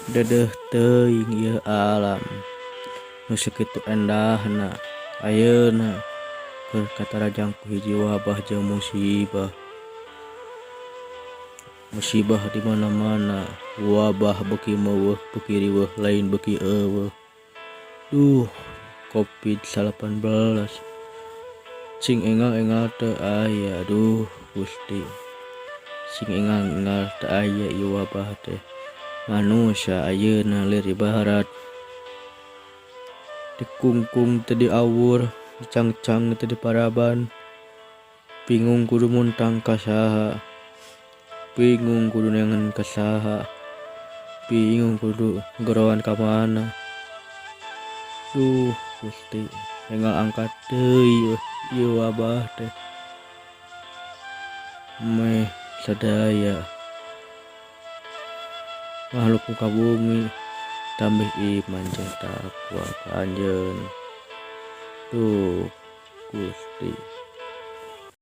Dedeh teuing ieu alam nu sakitu endahna ayeuna keur katarajang ku hiji wabah jeung musibah. Musibah di mana-mana, wabah beuki meuweuh beuki riweuh lain beuki euweuh. Duh covid 19 cing engal-engal teu aya duh Gusti. Sing engal-engal teu aya ieu wabah teh. Manusia ayeuna lir ibarat dikungkung teu diawur, dicangcang teu diparaban. Bingung kudu muntang ka saha, bingung kudu neangan ka saha, bingung kudu goroan ka mana. Duh Gusti, enggal angkat deui ieu wabah teh. Meh sadaya makhluk muka bumi tambih iman jeung takwa ka anjeun. Duh Gusti.